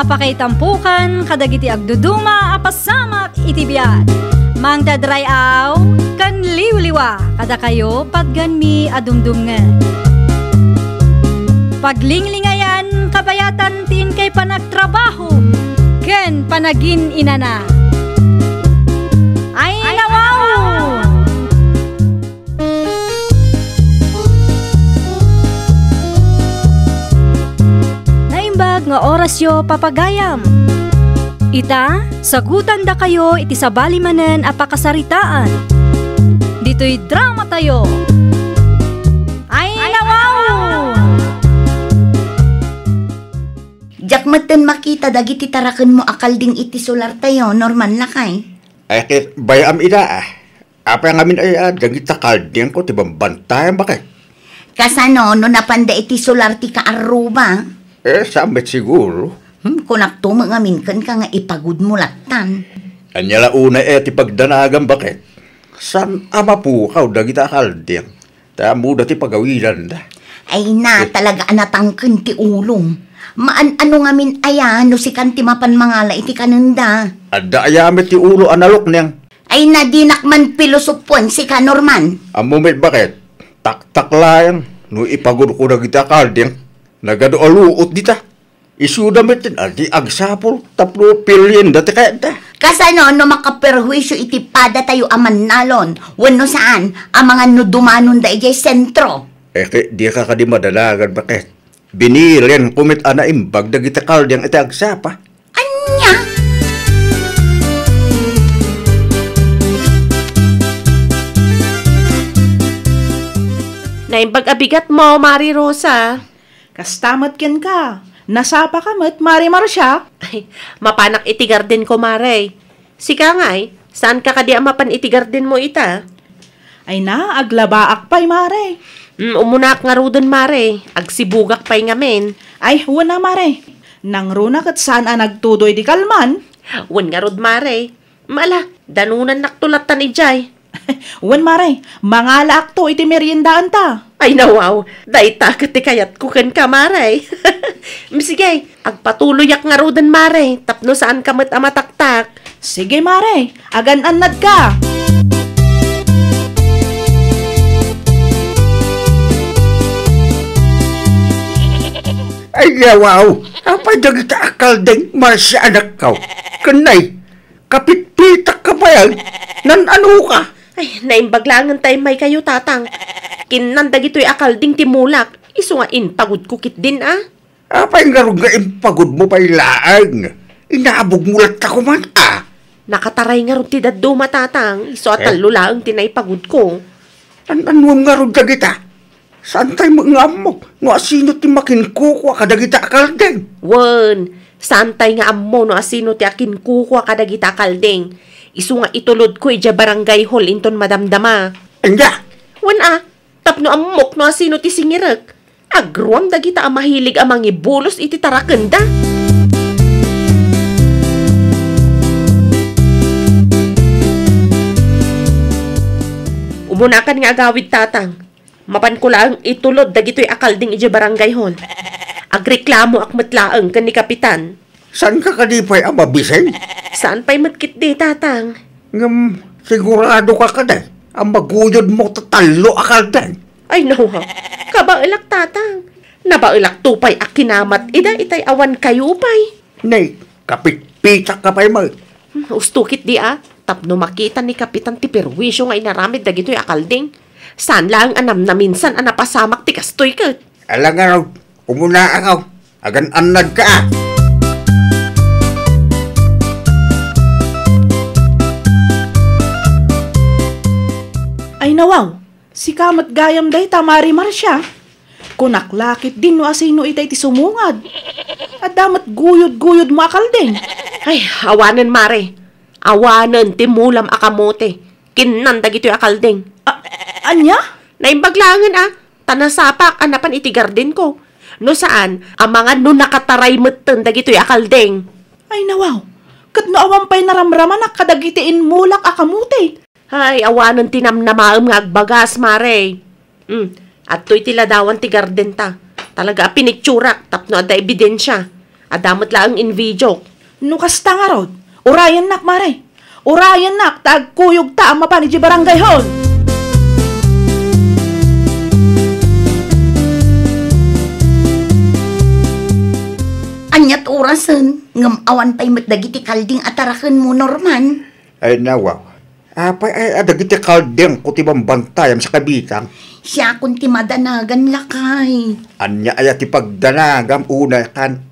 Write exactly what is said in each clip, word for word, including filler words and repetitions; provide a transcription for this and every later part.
Pakaitampukan kadagiti agduduma a pasamak iti biag. Mangted ray-aw ken liwliwa kadakayo patganmi a dumdumngeg. Paglinglingayan kabayatan ti inkay panagtrabaho ken panagin-inana. Ay, nawaw! Naimbag nga orasyo, papagayam. Ita, sagutandakayo iti sabali manen a pakasaritaan. Ditoy dramatayo. Ay, nawaw! Diak metten makita dagiti tarakenmo a kalding iti solartayo, Norman, lakay. Ay, ket bayam ida, ah. Apay ngamin aya dagita kaldingko ti bambantayan, baket? Kasano no napanda iti solar ti kaarruba? Eh, saan met siguro? Hmm, kunakto met ngamin kenka nga ipagudmo lattan. Ania la unay aya ti pagdanagan, baket? Saan a mapukaw dagita a kalding? Ta ammoda ti pagawidanda. Ay na, eh, talaga a natangken ti ulom. Maan-ano ngamin aya no sikan ti mapan mangala iti kanenda? Adda aya met ti ulo a nalukneng? Ay na, dinak man pilosopoen sika, Norman. Ammo met, baket? Taktak laeng no ipagudko dagita a kalding. Nagadu a luot dita. Isuda met ti agsapul tapno pilienda ti kayatda. Kasano no makaperhuisyo iti padatayo a mannalon wenno saan, amangan no dumanonda idiay sentro? Eh, ket dika kadi madanagan, baket? Binilenko met a naimbag dagiti kalding iti agsapa. Ania? Naimbag a bigatmo, Mari Rosa. Kasta met kenka. Nasapaka met, Mari Marcia? Ay, mapanak iti gardenko, Mare. Sika ngay, saanka kadi a mapan iti gardenmo ita? Ay na, aglabaak pay, Mare. Mm, umunak ngaruden, Mare. Agsibugak pay ngamin. Ay, wen a, Mare. Nangruna ket saan a nagtudo idi kalman. Wen ngarud, Mare. Mala, danonannakto lattan idiay. Wen, Mare, mangalaakto iti meriendaanta. Ay, nawaw, dayta ket ti kayatko kenka, Mare. Mm, sige, agpatuloyak ngaruden, Mare, tapno saanka met a mataktak. Sige, Mare, agan-annadka. Ay, nawaw, apay dagita a kalding, Marcia, anakko? Ken nay, kapitpitak ka pay, ay? Nan-ano ka? Ay, naimbag laengen ta immaykayo, Tatang. Kinnan dagitoy a kalding ti mulak, isu nga impagudko ketdin, a. Apay ngarud nga impagudmo pay laeng? Inabogmo latta koma, a. Nakataray ngarud ti dadduma, Tatang, isu a, eh, tallo laeng ti naipagudko. An-, anuem ngarud dagita? Saantay met nga ammok no asino ti makinkukua kadagita a kalding? Wen, saantay nga ammo no asino ti akinkukua kadagita a kalding. Isu nga itulodko idiay barangay hall inton madamdama. Ania? Wen a, tapno ammok no asino ti singirek. Agruam dagita a mahilig a mangibulos iti tarakenda. Umunakan nga agawid, Tatang. Mapanko laeng itulod dagitoy a kalding idiay barangay hall. Agreklamoak met laeng ken ni Kapitan. Saanka kadi pay a mabiseng? Saan pay met ketdi, Tatang. Ngem, sigurado ka kadi a maguyodmo ta tallo a kalding? Ay, nawa. Kabaelak, Tatang. Nabaelakto pay a kinamat ida itay awan kayo pay. Nay, kapitpitak ka pay met. Hmm, usto ketdi a, tapno makita ni Kapitan ti perwisyo nga inaramid dagitoy a kalding. Saan laeng a namnaminsan a napasamak ti kastoy ket. Ala ngarud, umuna ako. Agan-annadka a. Ay nawaw, sika met gayam dayta, Mari Marcia. Kunak la ketdin no asino itay ti sumungad. Adda met guyod-guyodmo a kalding. Ay, awanen, Mare. Awanen ti mulam a kamote. Kinnan dagitoy a kalding. A-, ania? Naimbag laengen a, ta nasapak a napan iti gardenko. No saan, amangan no nakataray metten dagitoy a kalding. Ay nawaw, ket no awan pay naramramanak kadagiti inmulak a kamote. Ay, awanen ti namnamaem nga agbagas, Mare. Hmm, adtoy ti ladawan ti gardenta. Talaga a pinicturak tapno adda ebidensia. Adda met laeng in videok. No kasta ngarud, urayennak, mare. Urayennak ta agkuyogta a mapan idiay barangay hall. Ania't orasen, ngem awan pay met dagiti kalding a tarakenmo, Norman? Ay, nawaw. Apay aya a dagiti kaldingko ti bambantayam sa kabitang? Siakon ti madanagan, lakay. Ania aya ti pagdanagam, unay kan?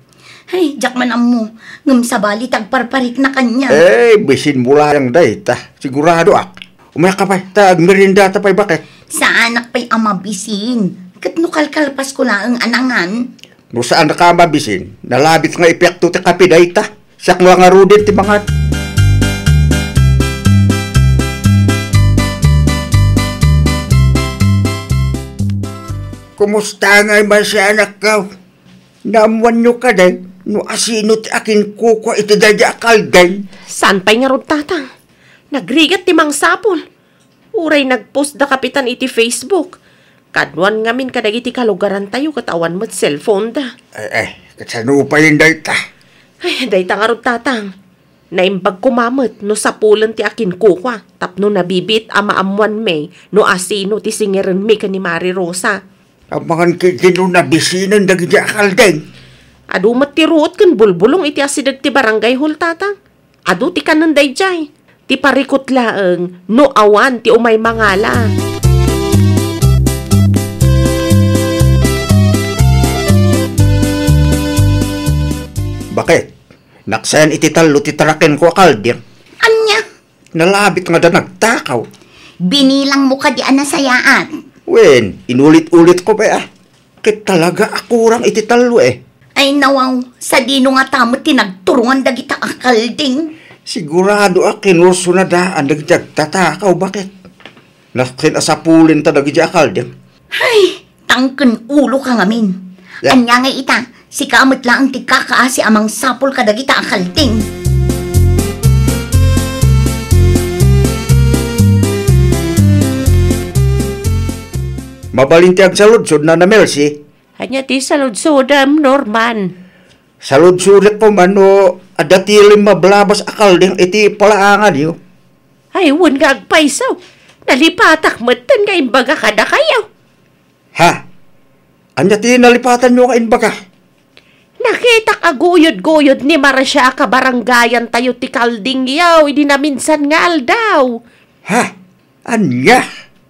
Ay, diak man ammo. Ngem sabali ti agparparikna kaniak. Eh, bisinmo layang dayta. Siguradoak. Umayka pay, ta agmeriendata pay, baket. Saanak pay a mabisin. Ket no kalkalpasko laeng a nangan? No saanka a mabisin, nalabit nga epekto ti kape dayta. Siak nga ngaruden ti mangan. Kumusta ngay, Marcia, anakko? Naammoanyo kadi no asino ti akinkukua iti daydi a kalding? Saan pay ngarud, Tatang? Nagrigat ti mangsapul. Uray nagpost da Kapitan iti Facebook. Kaduan ngamin kadagiti kalugarantayo ket awan met cellphone da. Eh, eh, kasano pay dayta? Ay, dayta ngarud, Tatang. Naimbag koma met no sapulen ti akinkukua tapno nabibiit a maammoanmi no asino ti singerenmi ken ni Mari Rosa. Amangan ket no nabisinen dagiti a kalding? Adu met ti ruot ken bulbulong iti asideg ti barangay hall, Tatang. Adu ti kanen daydiay. Ti parikut laeng no awan ti umay mangala. Baket, naksayan iti tallo ti tarakenko a kalding. Ania? Nalabit nga da nagtakaw. Binilangmo kadi a nasayaat? Wen, inulit-ulitko pay a. Ket talaga a kurang iti tallo, eh. Ay, nawaw, sadino ngata met ti nagturongan dagita a kalding? Sigurado a kinurso na daan dagiti agtatakaw, baket. Nasken a sapulenta dagiti a kalding. Ay, tangken uloka ngamin. Ya. Ania nga ita, sika met laeng ti kakaasi a mangsapul kadagita a kalding. Mabalin ti agsaludsod, Nana Melsi. Ania ti saludsodem, Norman? Saludsodek koma no adda ti limmablabas a kalding iti palaanganyo. Ay, wen nga agpayso. Nalipatak metten nga imbaga kadakayo. Ha? Ania ti nalipatanyo nga imbaga? Nakitak a guyod-guyod ni Marcia a kabarangayantayo ti kaldingyo idi naminsan nga aldaw. Ha? Ania?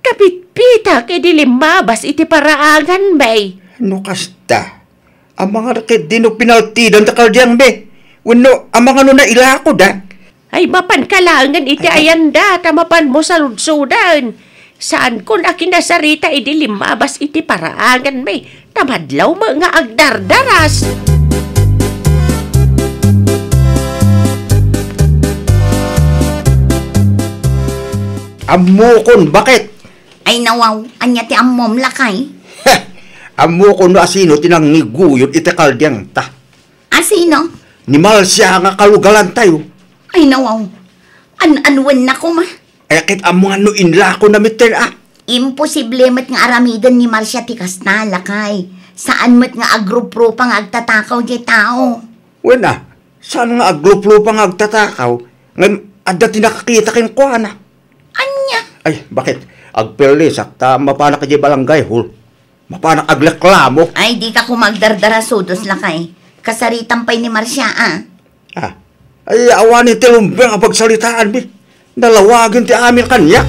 Kapitpitak idi limmabas iti paraanganmi. No kasta, amangan ketdi no pinaltidan ti kaldingmi, wenno amangan no nailakoda. Ay, mapanka laengen iti ayanda ta mapanmo saludsoden. Saankon a kinasarita idi limmabas iti paraanganmi, ta madlaw met nga agdardaras. Ammokon, baket? Ay, nawaw, ania ti ammom, lakay? Heh! Ammokon no asino ti nangiguyod iti kaldingta. Asino? Ni Marcia nga kalugarantayo. Ay, nawaw. An-anuenna koma? Ay, ket ammoan no inlakona metten a. Imposible met nga aramiden ni Marcia ti kasta, lakay. Saan met nga agruprupa nga agtatakaw diay tao. Wen a, saan nga agruprupa nga agtatakaw, ngem adda ti nakakita kenkuana. Ania? Ay, baket? Agperlisak ta mapanak idiay barangay hall. Mapanak agreklamo. Ay, dika koma agdardarasudos, lakay. Kasaritam pay ni Marcia, a. Ah. Ay, awanen ti lumbeng a pagsaritaanmi. Nalawagen ti amin kaniak.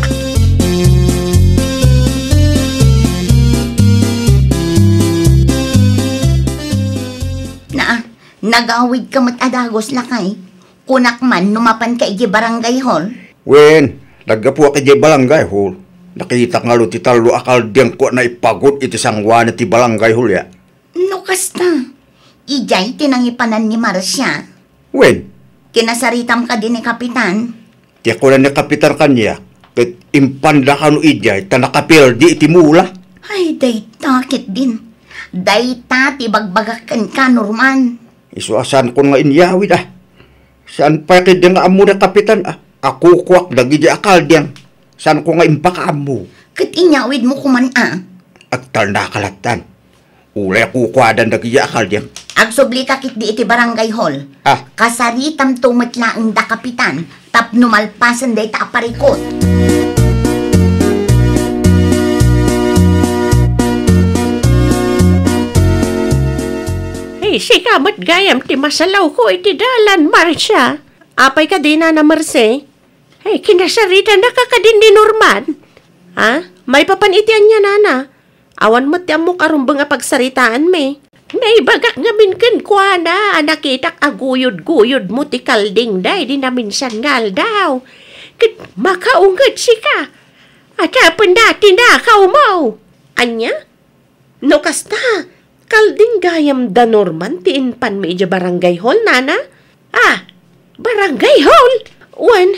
Naa, nagawidka met a dagus, lakay. Kunak man no mapanka idiay barangay hall. Wen, naggapuak idiay barangay hall. Nakitak ngarud ti tallo a kaldingko a naipagod iti sangoanan ti barangay hall, ya. No kasta, idiay ti nangipanan ni Marcia? Wen. Kinasaritam kadi ni Kapitan? Ti kuna ni Kapitan kaniak, ket impanda kano idiay ta nakapirdi iti mula. Ay, dayta ketdin. Dayta ti bagbagak kenka, Norman. Isu a saankon nga inyawid, a. Saan pay ketdi nga ammo ni Kapitan, a. Akukuak dagidi a kalding. Saanko nga impakaammo. Ket inyawidmo koman, a. Agtalnaka lattan. Ulay a kukuadan dagiti a kalding. Agsublika ketdi iti barangay hall. Ah. Kasaritamto met laeng da kapitan tapno malpasen dayta a parikut. Hey, sika met gayam ti masalawko iti dalan, Marcia. Apay kadi, Nana Mercy? Hey, kinasaritanaka kadin ni Norman? Ha? Maipapan iti ania, Nana? Awan met ti ammok a rumbeng a pagsaritaanmi. Naibagak ngamin kenkuana a nakitak a guyod-guyodmo ti kaldingda idi naminsan nga aldaw. Ket makaunget sika. Adapenna ti nakawmo. Ania? No kasta, kalding gayam da Norman ti impanmi idiay barangay hall, Nana? Ah, barangay hall? Wen,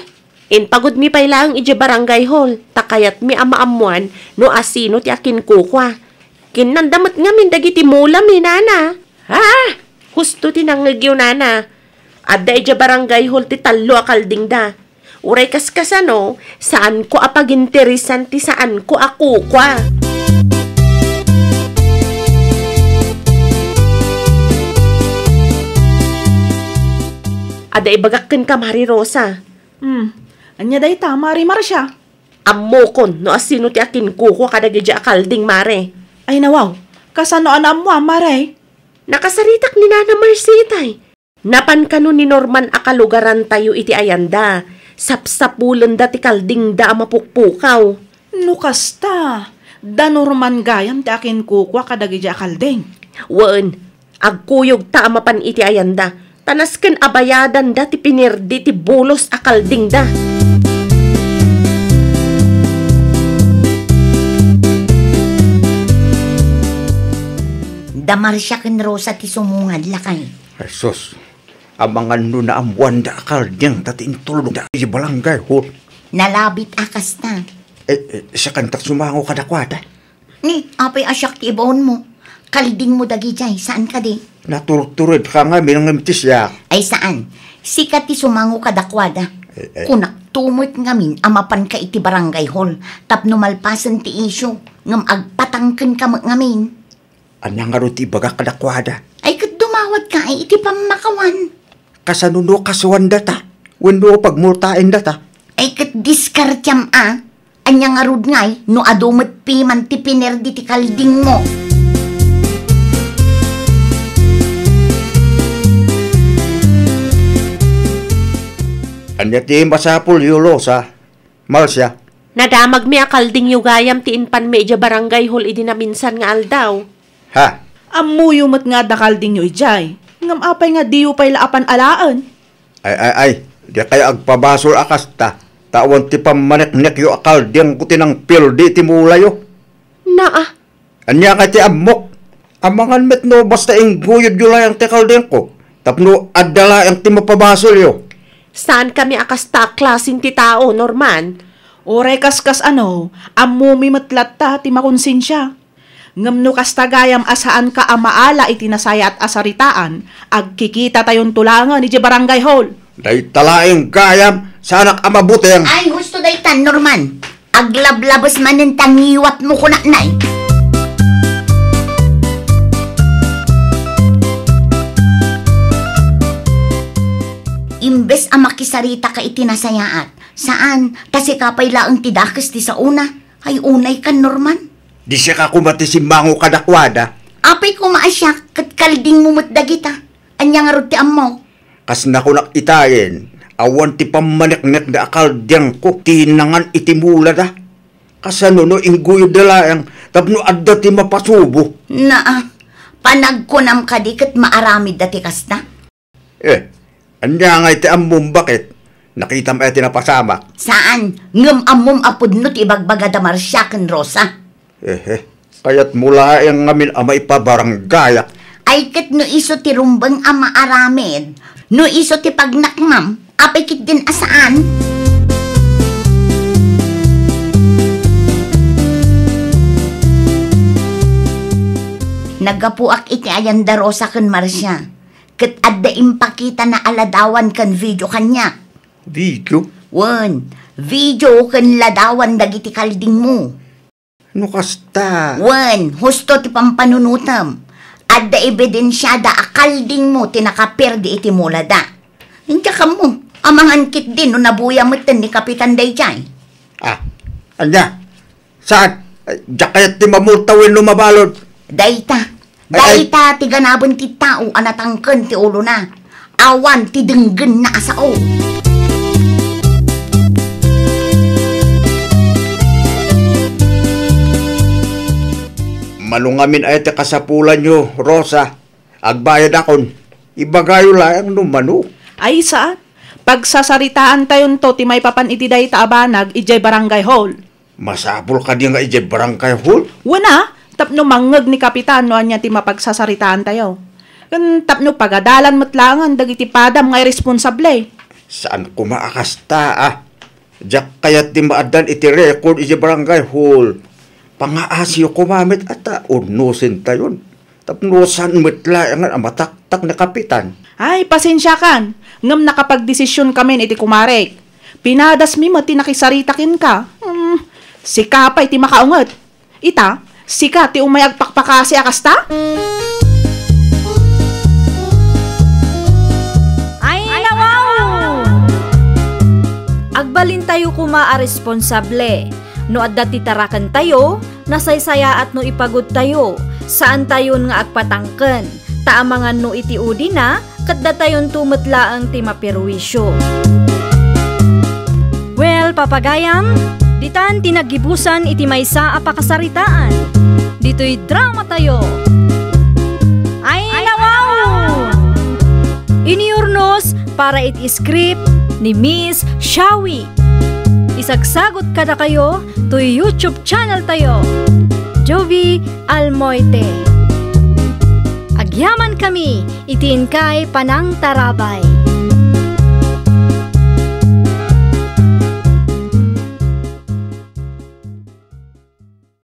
impagudmi pay laeng idiay barangay hall, ta kayatmi a maammoan no asino ti akinkukua. Kinnanda met ngamin dagiti mulami, Nana. Ah, husto ti nangngegyo, Nana. Adda idiay barangay hall ti tallo a kaldingda. Uray kaskasano, saanko a paginteresan ti saanko a kukua. Adda ibagak kenka, Mari Rosa. Hmm. Ania dayta, Mari Marcia? Ammokon no asino ti akinkukua kadagidi a kalding, Mare. Ay, nawaw. Kasano a naammoam, Mare? Nakasaritak ni Nana Mercy itay. Napan kano ni Norman a kalugarantayo iti ayanda. Sapsapulenda ti kaldingda a mapukpukaw. No kasta, da Norman gayam ti akinkukua kadagidi a kalding. Wen, agkuyogta a mapan iti ayanda, ta nasken a bayadanda ti pinerdi ti bulos a kaldingda. Da Marcia ken Rosa ti sumungad, lakay. Jesus, amangan no naammoanda a kaldingda ti intulongda iti barangay hall. Nalabit a kasta. Eh, eh, siakantak sumango kadakuada. Ni, apay a siak ti ibaonmo? Kaldingmo dagidiay, saan kadi? Naturturedka ngamin ngem ti siak. Ay, saan. Sika ti sumango kadakuada. Eh, eh. Kunakto met ngamin a mapanka iti barangay hall tapno malpasen ti isyu, ngem agpatangkenka met ngamin. Ania ngarud ti ibagak kadakuada? Ay, ket dumawatka ay iti pammakawan. Kasano no kasuandata? Wenno pagmultaendata? Ay, ket diskartiam a. Ania ngarud ngay no adu met piman ti pinerdi ti kaldingmo? Ania ti masapulyo, Rosa? Marcia? Nadamagmi a kaldingyo gayam ti impanmi idiay barangay hall idi naminsan nga aldaw. Ha? Ammoyo met nga adda kaldingyo idiay. Ngem apay nga diyo pay la apan alaen? Ay, ay, ay, dikay agpabasol a kasta, ta awan ti pammaneknekyo a kaldingko ti nangpirdi ti mulayo. Naa. Ania ngay ti ammok? Amangan met no basta ingguyodyo laeng ti kaldingko, tapno adda laeng ti mapabasolyo. Saankami a kasta a klasen ti tao, Norman. Uray kaskas-ano, ammomi met latta ti makonsensia. Ngem no kasta gayam a saanka a maala iti nasayaat a saritaan, agkikitatayon tulangen idiay barangay hall. Dayta laeng gayam, saanak a mabuteng. Ay, husto dayta, Norman. Aglablabes manen ta ngiwatmo kunanay. Imbes a makisaritaka iti nasayaat, saan, ta sika pay laeng ti dakes ti saona. Ay, unay kan, Norman. Di sika koma ti simmango kadakuada. Apay koma a siak, ket kaldingmo met dagita. Ania ngarud ti ammok? Kas nakunak itayen, awan ti pammaneknekda a kaldingko ti nangan iti mulada. Kasano no ingguyodda laeng tapno adda ti mapasubo? Naa, panagkunam kadi ket maaramidda ti kasta? Eh, ania ngay ti ammom, baket? Nakitam aya ti napasamak? Saan, ngem ammom a pudno ti ibagbagada Marcia ken Rosa. Ehe, kayatmo laeng ngamin a maipabaranggayak. Ay ket no isu ti rumbeng a maaramid, no isu ti pagnakmam, apay ketdin a saan? Naggapuak iti ayanda Rosa ken Marcia. Ket adda impakitana a ladawan ken video kaniak. Video? Wen, video ken ladawan dagiti kaldingmo. No kasta. Wen, husto ti pampanunotem. Adda ebidensiada a kaldingmo ti nakaperdi iti mulada. Inka kammo, amangan ketdi no nabuya metten ni Kapitan daydiay. Ah, ania? Saan? Ay, diak kayat ti mamulta wenno mabalud. Dayta. Ay, ay. Dayta ti ganaben ti tao a natangken ti ulona. Awan ti denggenna a sao. Mano ngamin aya ti kasapulanyo, Rosa? Agbayadakon. Ibagayo laeng no mano. Ay, saan? Pagsasaritaantayonto ti maipapan iti dayta a banag idiay barangay hall. Masapul kadi nga idiay barangay hall? Wen a, tapno mangngeg ni Kapitan no ania ti mapagsasaritaantayo. Ken tapno pagadalan met laengen dagiti padam nga irresponsable. Saan koma a kasta, a. Diak kayat ti maaddan iti record iti barangay hall. Pangaasiyo koma met a ta unnosentayon. Tapno saan met laengen a mataktak ni Kapitan. Ay, pasensiakan, ngem nakapagdesisionkamin iti kumarek. Pinadasmi met ti nakisarita kenka. Hmm, sika pay ti makaunget. Ita, sika ti umay agpakpakasi a kasta? Ay, nawaw! Agbalintayo koma a responsable. No adda ti tarakentayo, nasaysayaat no ipagudtayo. Saantayon nga agpatangken. Ta amangan no iti udina, ket datayonto met laeng ti maperwisyo. Well, papagayam, ditan ti naggibusan iti maysa a pakasaritaan. Ditoy dramatayo. Ay, nawaw! Iniurnos para iti script ni Miss Shawi. Isagsagut kadakayo toy YouTube channel tayo, Jovi Almoite. Agyaman kami iti inkay panangtarabay.